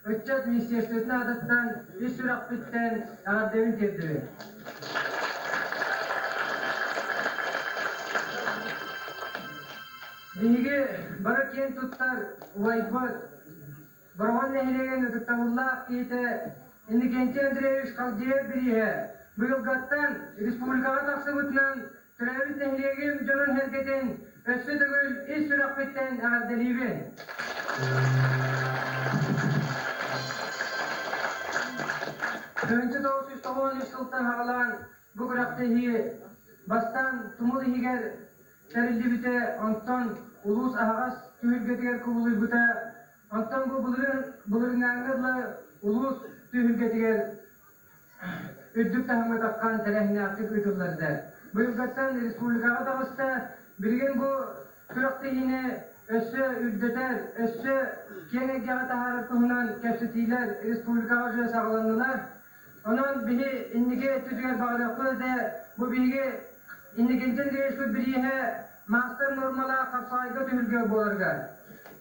Ыччат министерствотын аатыттан ис сүрэхпиттэн эҕэрдэбин тиэрдэбин. Биһиги бары киэн туттар убайбыт, Бороҕон нэһилиэгин ытыктабыллаах киһитэ Иннокентий Андреевич Халдеев бирииһэ быйылгаттан республикаҕа тахсыбытынан төрөөбүт нэһилиэгим дьонун-сэргэтин өссө төгүл ис сүрэхпиттэн эҕэрдэлиибин. 1993 сылтан саҕалаан бу күрэхтэһии бастаан тумул иһигэр тэриллибитэ, онтон улуус аһаҕас түһүлгэтигэр кубулуйбута, онтон бу былырыын былырыыҥҥааҥҥы дылы улуус түһүлгэтигэр үрдүк таһымҥа таххан тэрээһиннээхтик ыытылларда. Быйылгаттан республикаҕа таҕыста. Билигин бу күрэхтэһиини өссө үрдэтэр, өссө киэҥ эйгэҕэ таһаарар туһунан кэпсэтиилэр республикаҕа уже саҕаланнылар. Онон биһи инники өттүтүгэр баҕарыахпыт этэ, бу биһиги инникинтэн Андреевичпыт бирииһэ маастар нуормалаах хапсаҕайга түһүлгэ буоларыгар.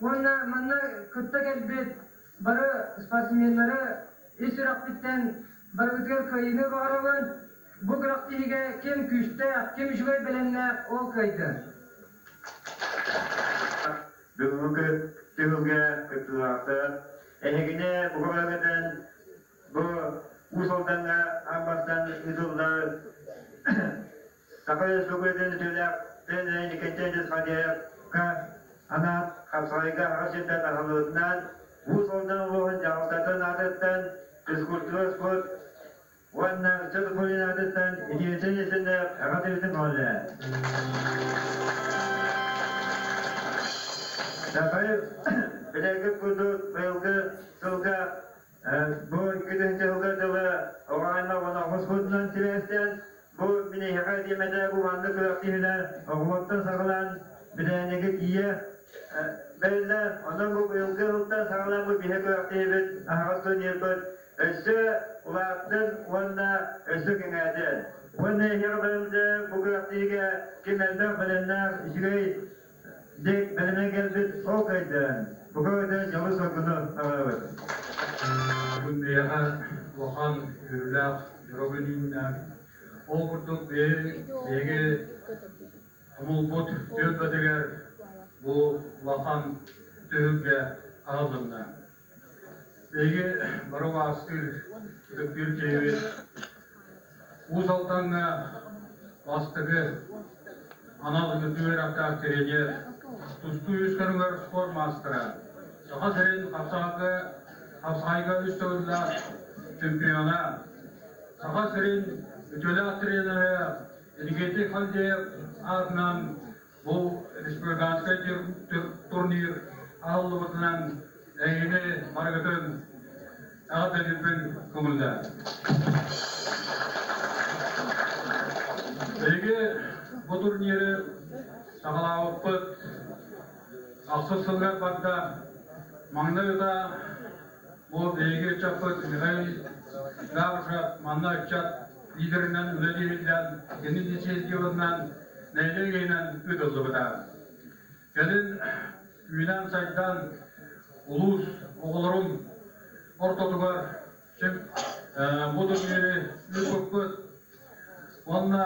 Уонна манна кытта кэлбит бары спортсменнары ис сүрэхпиттэн барыгытыгар кыайыыны баҕарабын. Бу күрэхтэһиигэ ким күүстээх, ким үчүгэй бэлэмнээх, ол кыайда. Бүгүҥҥү түһүлгэ кыттыылаахтар эһигини бука бу Уус Алдаҥҥа аан бастаан ыытыллар Саха Республикатын үтүөлээх тренерэ Николай Десхадеевка анаан хапсаҕайга аҕа сирдэн аһыллыбытынан Уус Алдан улууһун дьаһалтатын аатыттан физкультура спорт уонна ыччат управлениетын аатыттан итиитин исиннээх аҕа тыытын оҕолло. Сахай билэргит курдук быйылгы сылга Бу 2000 сылга дылы оҕо аймах уонна оҕус кутунан сибээстээн бу мин эһиэхэ этиэм этэ бу маннык күрэхтэһиилэр оҕолортон саҕалаан бирээнньигэ тиийэ бэриллэр. Онон бу быйылгы сылтан саҕалаан бу биһи күрэхтэһиибит аһаҕас турнирбыт өссө улааттын уонна өссө кэҥээтин. Уонна эһиэхэ бэриллэр бу күрэхтэһиигэ ким элбэх бэлэмнээх үчүгэй Дик бэлэмэ кэлбит ол кыайдын. Бука өтө дьолу-соргуну баҕарабыт. Бүгүн биһиэхэ улахан үөрүүлээх дьоро күн үүннэ. Ол курдук биһиги хомулбут түөлбэтигэр бу улахан түһүлгэ аһыллынна. Биһиги бары убаастыыр, ытыктыыр киһибит Уус Алдаҥҥа бастакы анал үрдүк үөрэхтээх тренер, тустуу үс көрүҥэр спорт маастара, Саха сирин хапсаҕайга хапсаҕайга үс төгүллээх чемпиона, Саха сирин үтүөлээх тренерэ Иннокентий Халдеев аатынан Бу республиканскай турнир аһыллыбытынан эһигини барыгытын эҕэрдэлиирбин көҥүллээн. Биһиги бу турниры саҕалаабыппыт ахсыс сылыгар барда. Маҥнай утаа бу биһиги ыччаппыт Михаил Габышев манна ыччат лидеринэн үлэлииринэн, кини инициативатынан нэһилиэк иһинэн ыытыллыбыта. Кэлин үүнэн-сайдан улуус оҕолорун ортотугар бу турниры ыыппыппыт. Уонна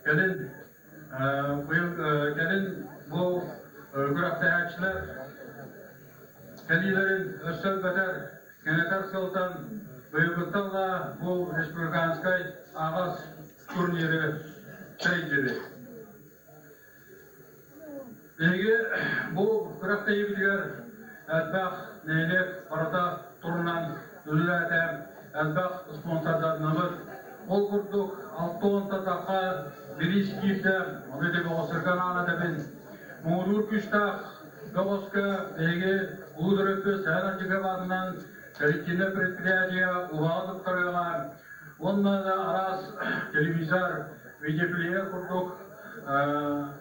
кэлин быйыл кэлин бу күрэхтэһээччилэр кэлиилэрин өссө элбэтэр Кэнэтэр сылтан быйылгыттан ыла бу республиканскай аҕас турниры тэрийдибит. Биһиги бу күрэхтэһиибитигэр элбэх нэһилиэк барыта турунан үлэлээтэ, элбэх спонсордарныбыт. Ол курдук 60 тахха бириис киирдэ, ону ити бөҕөстөргө анаан этэбин. Муҥутуур күүстээх Бөҕөскө биһиги Улуу Төрөппүт Сэһэн Ардьыков аатынан коллективнай предприятие уһаҕа туттарыаҕа уонна да араас телевизор, видеоплеер курдук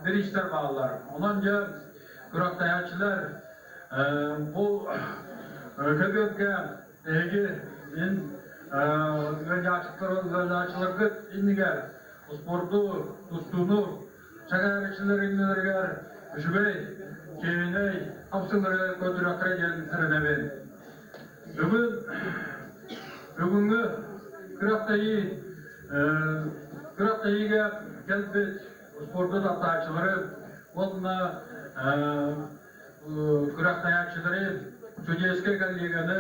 бириистэр бааллар. Онон дьэ күрэхтэһээччилэр бу көбүөргэ эһиги мин ыалдьааччыларгыт иннигэр спорду, тустууну Сэҥээрээччилэр иннилэригэр үчүгэй, чиэһинэй хамсыылары көрдөрүөхтэрэ диэн эрэнэбин. Бүгүн бүгүҥҥү күрэхтэһии күрэхтэһиигэ кэлбит спорду таптааччылары уонна күрэхтэһээччилэри судейскай коллегияны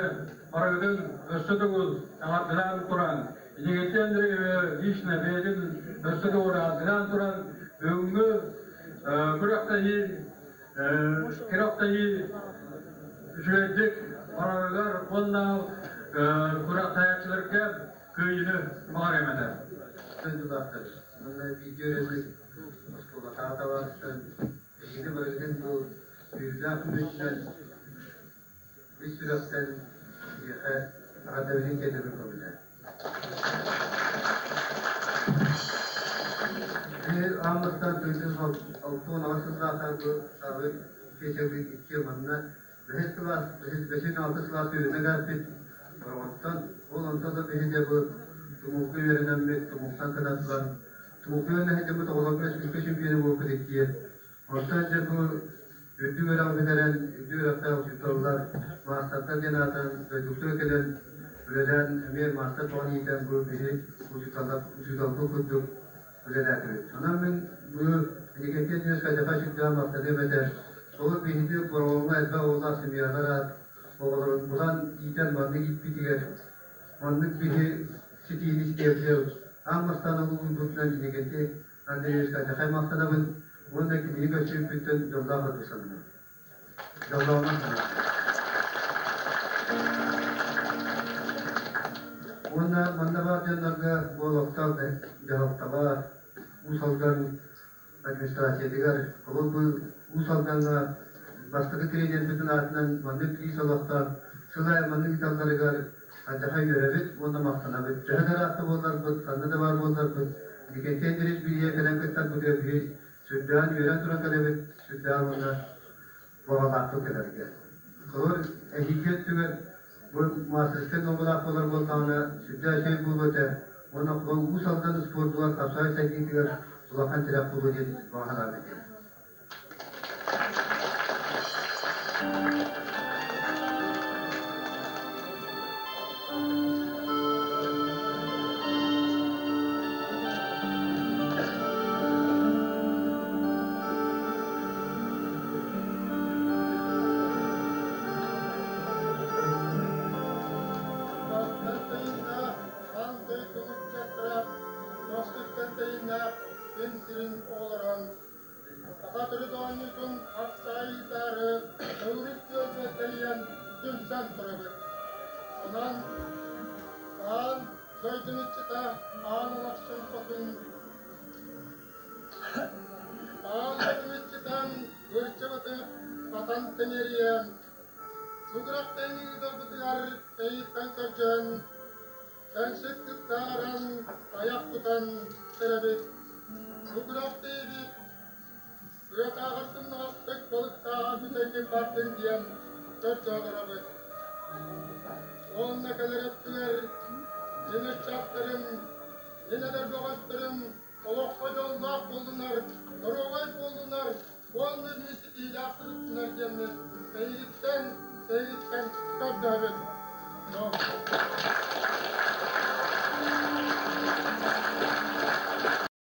барыгытын өссө төгүл эҕэрдэлээн туран Инникитин Андреевы лично бэйэтин өссө төгүл эҕэрдэлээн туран бүгүҥҥү күрэхтэһии күрэхтэһии үчүгэйдик барарыгар уонна күрэхтэһээччилэргэ кыайыыны баҕарыам этэ. Дойдулаахтар, манна видео өрөмүн оскуолатааҕы табаарыстарын эһиги барыгытын бу үөрүүлээх күммүтүнэн ис сүрэхтэн эһиэхэ эҕэрдэбитин тиэрдэбин көҥүлэ. Кини аан бастаан тыытын 68 сыллаахха бу саабы киэсэбит икки манна бэһис кылаас, бэһис алтыс кылаас үөрэнэ кэлбит Бороҕоттон. Ол онтон да биһи дьэ бу тумулга үөрэнэммит, тумултан кынатылан, тумулга үөрэнэ сылдьаммыт оҕолорго республика чемпиона буолбут иккиэн. Онтон дьэ бу үрдүк үөрэҕи бүтэрэн, үрдүк үөрэхтээх учууталлар, маастардар диэн аатынан дойдубутугар кэлэн үлэлээн, эмиэ маастар бөҕөнү иитэн бу биһи учууталлар учууталбыт курдук үлэлээтибит. Онон мин бу Никитин үөскэтэхэ сүрдээх махтаныам этэ. Ол биһиги Бороҕоҥҥо элбэх оҕолоох семьялар аат оҕолорун булан иитэн маннык ииппитигэр маннык биһи ситиини ситиэбитигэр аан бастаан улугуйбутунан Иннокентий Андреевичка дьахай махтанабын уонна кинини көрсүбүппүттэн дьоллоох ордук сананабын. Дьоллооҕунан сананабын. Уонна манна баар дьоннорго бу олохтоох дьаһалтаҕа Уус Алдан администрациятыгар ол бу Уус Алдаҥҥа бастакы тренербитин аатынан маннык киис олохтоон сыл аайы маннык ыыталларыгар алдьархай үөрэбит уонна махтанабыт. Төһө да ыраахта буолларбыт, ханна да баар буолларбыт, Никитин Андреевич биһиэхэ кэлэн кыттарбытыгар биһи сүрдээҕин үөрэн туран кэлэбит, сүрдээҕин уонна баҕалаахпыт кэлэргэ. Холобур, эһиги өттүгэр бу мастерскай нуобалаах буолар буоллаҕына, сүрдээх үчүгэй буолуо этэ уонна Уус Алдан спордугар хапсаҕай сайдыытыгар улахан тирэх буолуо диэн баҕа санаам этэ. Аан дойду ыччаттара Московтан тэйиннээх күн сирин оҕолорун Саха төрүт оонньуутун хапсаайыытаары төгүрүк күөлгэ тэрийэн түмсэн турабыт. Онон аан дойду ыччата аан алахчын хотун аан дойду ыччатан ырчыбытык батан тэнэрийэн сугурахтан ыытарбытыгар тэйиттэн көрдөөн Кэнсик кыттааран, айах тутан эрэбит. Сугурах диибит, тыатааҕар сымнаҕастык балыктааҕар бүтэйдик бардын диэн көрдөөн Уонна кэлэр өттүгэр мин ыччаттарым, мин эдэр бөҕөстөрүм олоххо дьоллоох буоллунар, доруобай буоллунар уонна ситиилээх сырыттынар диэммит эйигиттэн, эйигиттэн көрдөһөбүт.